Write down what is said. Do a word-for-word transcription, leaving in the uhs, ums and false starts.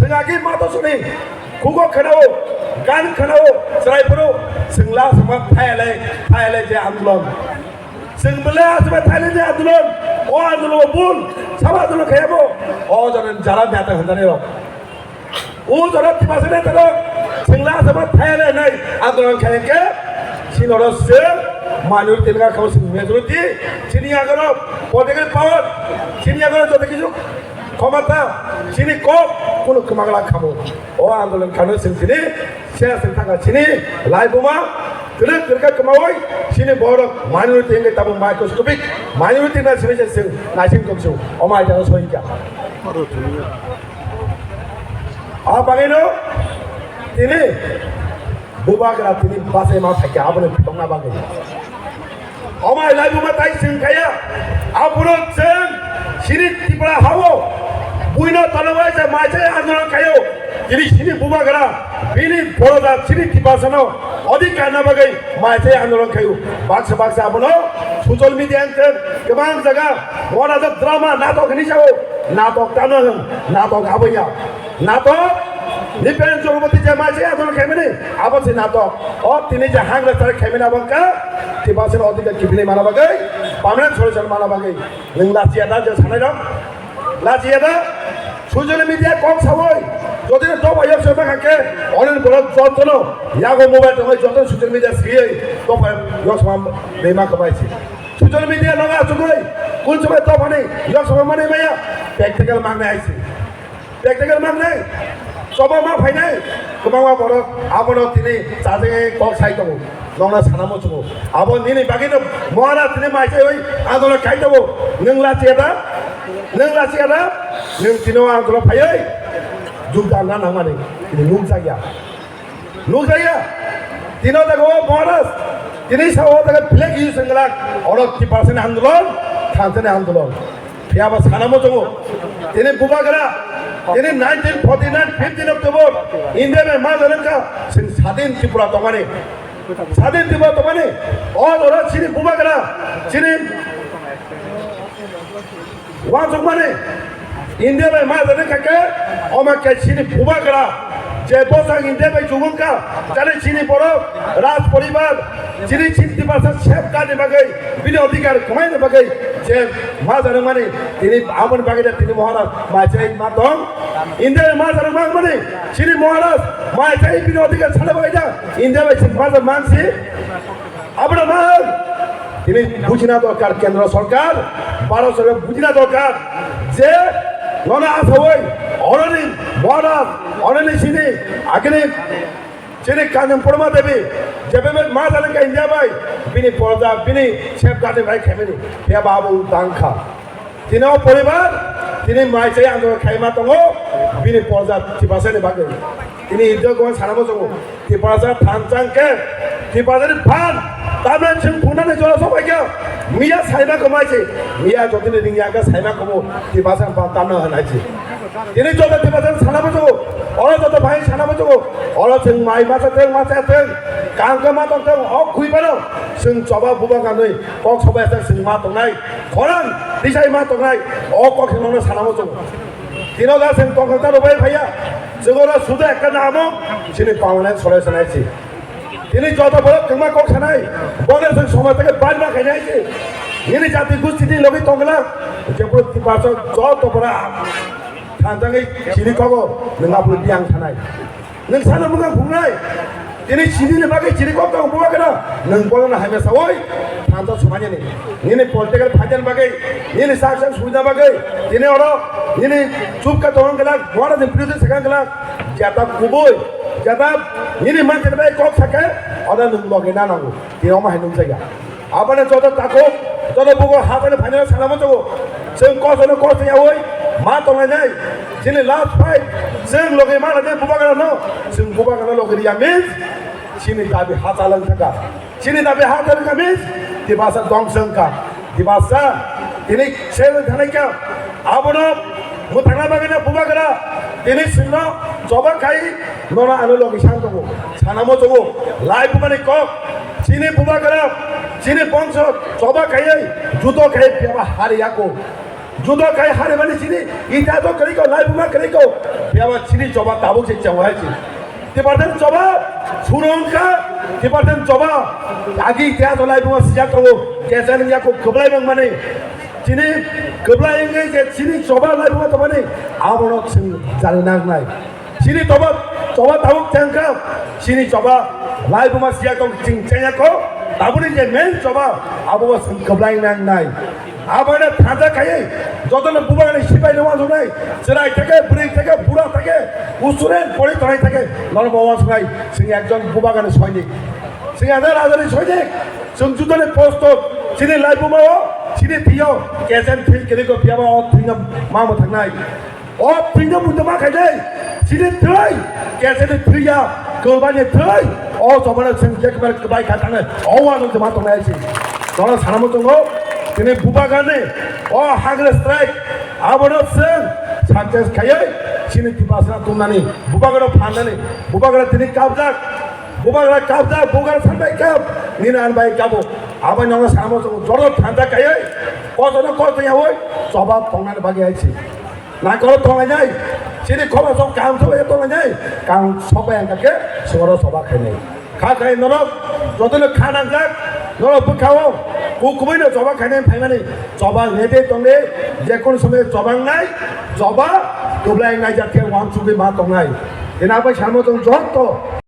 Chwng agi mato suni khugo khwnao, gan khwnao, chwrai phuru chwng la sama thayale, thayale je andolon. Chwng bwle asaba thayale je andolon, o andolon bul, sabo andolon khayabo, o jora jara neta hwnjani rok. O jora Tiprasa neta rok, chwng la asaba thayale nai andolon khayang khe, chini oro chwng minority nangkha, chwng majority, chini agoro political power, chini agoro joto kisu khomata, chini kok, kunu kwmagla khamo. O andolon khano chwng chini, se chwng thangkha chini, laibuma, kwrwk kwrwkha kwmawi, chini borok minority hwnkhe tabuk microscopic, minority na simi se chwng naising tongsu, omo aitano soikha. A bagwino tini bubagra tini bachai ma phaikha, aboni tongna bagwi. Omo hai laibuma tai chwng khaya, aphuru chwng chini Tripura hao buino tolowai je maisai andolon khayo, tini chini bubagra bini boroda chini Tiprasano odhikar na bagwi maisai andolon khayo. Baksa baksa abono social media wngkhe kwbang jaga mora jak drama natok hinwi sao, natok tamo hwn, natok aboya. Natok, Nipen Jogomati je maisai andolon khaimani, abo se natok. O tini je hagra chari khaimani abo wngkha, Tiprasano odhikar kiphilwi mana bagwi, permanent solution mana bagwi. Nwng lachiya da je sanai rok? Lachiya da? Social media kok sawi, jodi no dobo yok se bakha khe, onin borok jotono yago mobile tongwi joto social media siyai, dobo yok sama rima khabai se. Social media nogo achugwi, kun chumai dobo ni yok sama mani maya, practical mangnai aisi. Practical mangnai, choba ma phainai, kwbangma borok abono tini chajagwi kok sai tongo, nokna sana muchungo. Abo nini bagwino Maharaj tini mai chaiwi andolon khai tongo, nwng lachiya da? Nwng lachiya da? Nwng tino andolon phaiwi jogdan na nangmani tini nukjakya. Nukjaya, tino jaga o Maharaj, tini sao jaga flag use wngwlak, oro Tiprasani andolon, thansani andolon. Phiya ba sana muchungo, tini bubagra, tini nineteen forty nine fifteen October, India bai ma janang kha, chwng sadin Tripura tongmani, sadin Tripura tongmani, o oro chini bubagra, chini Uansukmani India bai ma jani kha khe, omo khe chini bubagra je bosong India bai chubung kha, jani chini borok raj poribar, chini chini Tiprasa safeguard ni bagwi, bini odhikar khwmai ni bagwi je ma jani mani, tini aboni bagwi da tini Maharaj mai chai ma tong. India bai ma jani mani, chini Maharaj mai chai bini odhikar sana bagwi da India bai chini ma jani mansi. Abono mang tini bujina dorkar, kendro sorkar, Bharat sorkar bujina dorkar je nono asawai oroni border, oroni sini agini chini kanjong porma debi jebe ma jani ka India bai bini porda bini safeguard bai khemini ya babu dangkha. Tini o poribar, tini mai chai andolon khaima tongo, bini porja Tiprasa ni bagwi. Tini hijab gwan sana muchungo, Tiprasa thansa khe, Tiprasa ni phan, tamni chwng phunani jora sobai kha, miya saima kwmai se, miya jotini ringya khe saima kwmai, Tiprasa ni phan tamna hwnai se. Tini joto Tiprasa sana muchungo, oro joto bai sana muchungo, oro chwng mai masa theng masa theng, kangkhe ma tong theng, o khwi phano, chwng choba buba kanwi, kok sobai se chwng ma tongnai. Khorang tisai ma tongnai, o kok se nokno sana muchungo. Tino da chwng tongthok ta rwbai phaiya, chwng oro suda ekta namo, chini permanent solution hai si. Tini joto borok kwma kok sanai, bono chwng somaj theke bai ma khainai si. Nini jati gusti ni logi tongla, jepro Tiprasa joto bora thanjangwi chini kogo, nwng apni biyang sanai. Nwng sana mwkhang phungnai. Tini chini ni bagwi chini kok tong bubagra. Nwng bono hai mesa oi. Thansa sumanya ni. Nini political phajan bagwi. Nini sak sak suida bagwi. Tini oro. Nini chupka tong gelak. Buana din priyo sakang gelak. Jata kubui. Jata nini mantir bai kok sake. Oda nwng logi na nangu. Tini oma hai nwng saya. Aboni joto takhuk, joto bugo habani phainai salamo tongo. Chwng kosono kosto yaui ma tonglainai. Chini last fight, chwng logi ma lainai bubagrano. Chwng bubagrano logi riya means chini dabi ha chalwng thangkha. Chini dabi ha chalwng thangkha means Tiprasa dongso wngkha. Tiprasa tini selwng thangnaikha. Abono mwthangna bagwino bubagra tini chwngno choba khai nono ano logi san tongo. Sanamo tongo. Lai bumani kok. Chini bubagra, chini bongso choba khaiwi, judo khaiwi phiyaba hari yako. Judo kai harimani chini ita to kari ko, lai buma kari ko. Biaba chini choba tabuk se chawai chi. Tibarten choba, surong ka, tibarten choba. Agi ita to lai buma sijak to, kesa ni yako kublai bang mani. Chini kublai ngai je chini choba lai buma to mani. Abono chini jani nang nai. Chini choba, choba tabuk changka. Chini choba lai buma sijak to ching changya ko. Tabuni je main choba, abo chini kublai nang nai. Abono thansa khaiwi, jotono bubagani sipai no wansuknai, chwrai theke, bwrwi theke, bura theke, usure pori tonai theke, nono bo wansuknai, chwng ekjon bubagani soinik. Chwng ekjon rajani soinik, chwng jotoni posto, chini laibuma o, chini thwi o, kechen thwi kwrwi ko phiyaba o thwino ma mwthaknai. O thwino muitu ma khainai, chini thwi, keseni thwi ya, kwlbani thwi, o chobano chwng jekbar kwbai kha thangwi, o uanw se ma tongnai se. Nono sanamo tongo, tini bubagani, o hunger strike, abono chwng success khaiwi, chini Tiprasano tumnani, bubagano phanani, bubagano tini kabjak, bubagra kabjak, bubagra sanbai kab, nini anbai kabo, abo nono sanamo tongo, joto thansa khaiwi, kosono kosto yawi, choba tongnani bagwi hai se. Nangkoro tonglainai, chini khoroksa kaham sobai tonglainai, kaham sobai ang kake soro choba khainai. Kha khai norok, jotono kha nangjak, norok bwkhao, kukubuino choba khainai phaimani, choba nete tongde, jekun somoy choba wngnai, choba, tublai wngnai jat khe wansugwi ma tongnai. Ina bai samo tong joto.